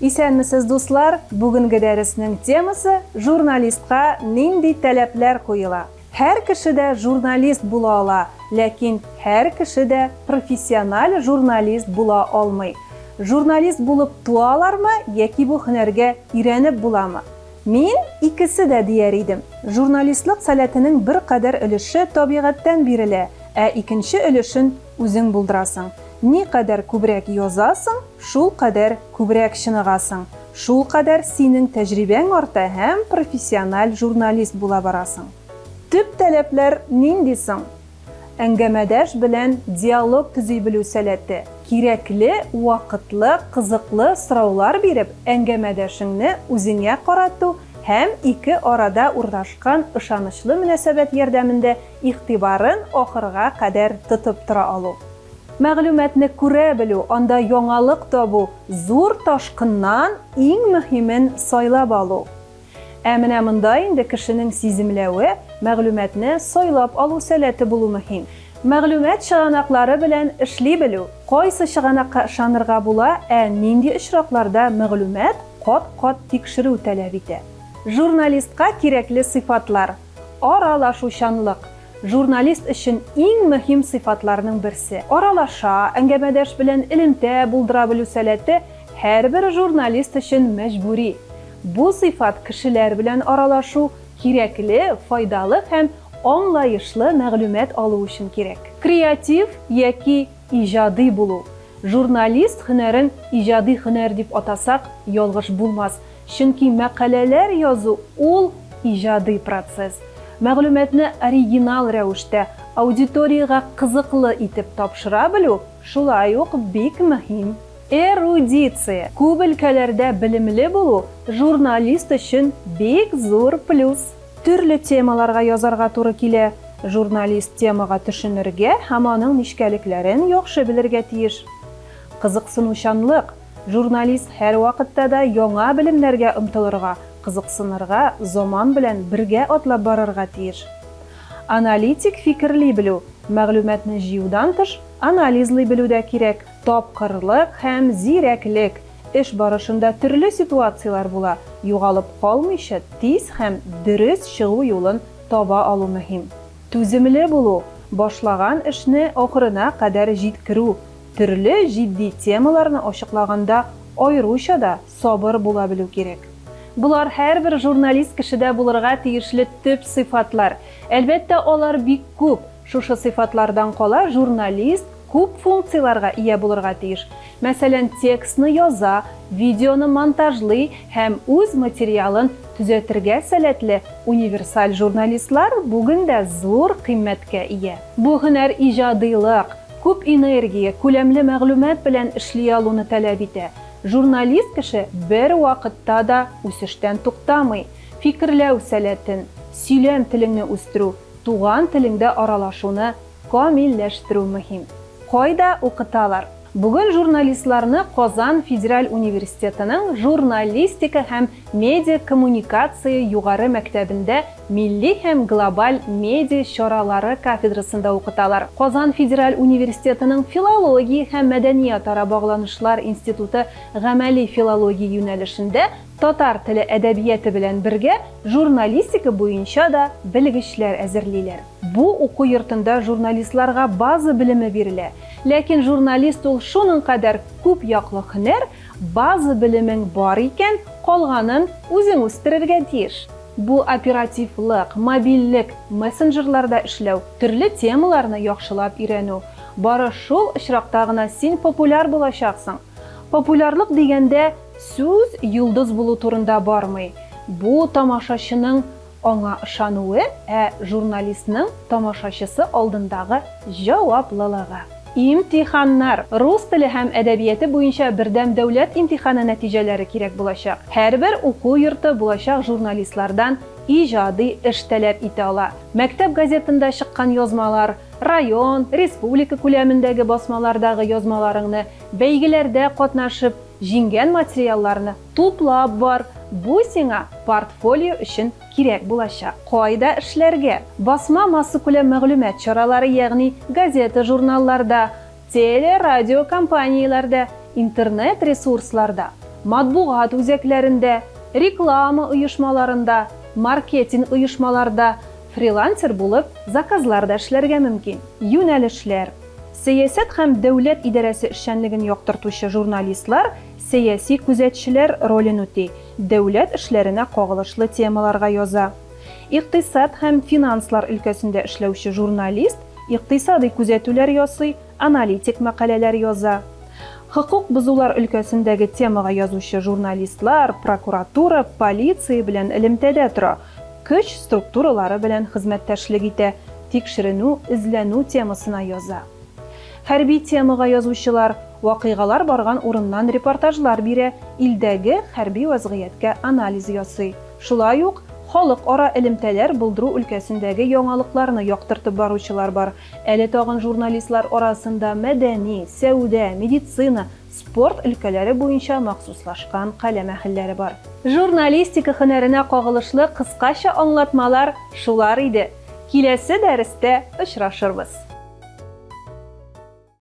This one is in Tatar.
Исәнмесез, дуслар! Бүгенге дәреснең темасы, журналистка нинди таләпләр куела? Һәр кеше дә журналист була ала, ләкин һәр кеше дә профессиональ журналист була алмый. Журналист булып туалармы яки бу һөнәргә өйрәнеп буламы? Мин икесе дә дияр идем. Журналистлык сәләтенең беркадәр өлеше табигатьтән бирелә, ә икенче өлешен үзең булдырасың. Никадәр күбрәк язасың, шулкадәр күбрәк чыныгасың, шулкадәр синең тәҗрибәң арта һәм профессиональ журналист була барасың. Төп таләпләр нинди соң? Әңгәмәдәш белән диалог төзи белү сәләте, кирәкле, вакытлы, кызыклы сораулар биреп, әңгәмәдәшеңне үзеңә карату һәм ике арада урнашкан ышанычлы мөнәсәбәт ярдәмендә игътибарын ахырга кадәр тотып тора алу. Мәгълүматны күрә белү, анда яңалык табу, зур ташкыннан иң мөһимен сайлап алу. Ә менә монда инде кешенең сиземләве, мәгълүматны сайлап алу сәләте булу мөһим. Мәгълүмат чыганаклары белән эшли белү, кайсы чыганакка ышанырга була, ә нинди очракларда мәгълүмат кат-кат тикшерү таләп итә. Журналистка кирәкле сыйфатлар. Аралашучанлык. Журналист өчен иң мөһим сыйфатларның берсе. Аралаша, әңгәмәдәш белән элемтә булдыра белү сәләте һәрбер журналист өчен мәҗбүри. Бу сыйфат кешеләр белән аралашу, кирәкле, файдалы һәм аңлаешлы мәгълүмат алу өчен кирәк. Креатив яки иҗади булу. Журналист һөнәрен иҗади һөнәр дип атасак, ялгыш булмас. Чөнки мәкаләләр язу ул иҗади процесс. Мәгълүматны оригинал рәвештә, аудиториягә кызыклы итеп тапшыра белү шулай ук бик мөһим. Эрудиция, күп өлкәләрдә белемле булу журналист өчен бик зур плюс. Төрле темаларга язарга туры килә, журналист темага төшенергә һәм аның нечкәлекләрен яхшы белергә тиеш. Кызыксынучанлык, журналист һәрвакытта да яңа белемнәргә омтылырга, кызыксынырга, заман белән бергә атлап барырга тиеш. Аналитик фикерли белү, мәгълүматны җыюдан тыш, анализлый белү дә кирәк. Тапкырлык һәм зирәклек, эш барышында төрле ситуацияләр була, югалып калмыйча тиз һәм дөрес чыгу юлын таба алу мөһим. Түземле булу, башлаган эшне ахырына кадәр җиткерү, төрле җитди темаларны ачыклаганда аеруча да сабыр була белү кирәк. Болар һәрбер журналист кешедә булырга тиешле төп сыйфатлар. Әлбәттә, алар бик күп. Шушы сыйфатлардан кала журналист күп функцияләргә ия булырга тиеш. Мәсәлән, текстны яза, видеоны монтажлый һәм үз материалын төзәтергә сәләтле универсаль журналистлар бүген дә зур кыйммәткә ия. Бу һөнәр иҗадыйлык, күп энергия, күләмле мәгълүмат белән эшли алуны таләп итә. Журналист кеше бервакытта да үсештән туктамый. Фикерләү сәләтен, сөйләм телеңне үстерү, туган телеңдә аралашуны камилләштерү мөһим. Кайда укыталар? Бүген журналистларны Казан федераль университетының Журналистика һәм медиакоммуникация югары мәктәбендә милли һәм глобаль медиа чаралары кафедрасында укыталар. Казан федераль университетының Филология һәм мәдәниятара багланышлар институты гамәли филология юнәлешендә татар теле әдәбияте белән бергә журналистика буенча да белгечләр әзерлиләр. Бу уку йортында журналистларга база белеме бирелә. Ләкин журналист ул шуның кадәр күп яклы һөнәр, база белемең бар икән, калганын үзең үстерергә тиеш. Бу оперативлык, мобильлек, мессенджерларда эшләү, төрле темаларны яхшылап өйрәнү. Бары шул очракта гына син популяр булачаксың. Популярлык дигәндә, сүз йолдыз булу турында бармый. Бу тамашачының Аңа ышануы, ә журналистның тамашачысы алдындагы җаваплылыгы. Имтиханнар! Рус теле һәм әдәбияте буенча бердәм дәүләт имтиханы нәтиҗәләре кирәк булачак. Һәрбер уку йорты булачак журналистлардан иҗади эш таләп итә ала. Мәктәп газетында чыккан язмалар, район, республика күләмендәге басмалардагы язмаларыңны, бәйгеләрдә катнашып җиңгән материалларны Туплап бар, бу сиңа портфолио өчен кирәк булачак. Кайда эшләргә? Басма массакүләм мәгълүмат чаралары, ягъни газета-журналларда, теле-радиокомпанияләрдә, интернет-ресурсларда. Матбугат үзәкләрендә, реклама оешмаларында, маркетинг оешмаларда фрилансер булып заказлар да эшләргә мөмкин. Юнәлешләр. Сәясәт һәм дәүләт идарәсе эшчәнлеген яктыртучы журналистлар сәяси күзәтчеләр ролен үти, дәүләт эшләренә кагылышлы темаларга яза. Икътисад һәм финанслар өлкәсендә эшләүче журналист икътисадый күзәтүләр ясый, аналитик мәкаләләр яза. Хокук бозулар өлкәсендәге темага язучы журналистлар прокуратура, полиция белән элемтәдә тора, көч структуралары белән хезмәттәшлек итә, тикшеренү, эзләнү темасына яза. Хәрби темага язучылар вакыйгалар барган урыннан репортажлар бирә, илдәге хәрби вәзгыятькә анализ ясый. Шулай ук халыкара элемтәләр булдыру өлкәсендәге яңалыкларны яктыртып баручылар бар. Әле тагын журналистлар арасында мәдәни, сәүдә, медицина, спорт өлкәләре буенча махсуслашкан каләм әһелләре бар. Журналистика һөнәренә кагылышлы кыскача аңлатмалар шулар иде. Киләсе дәрестә очрашырбыз.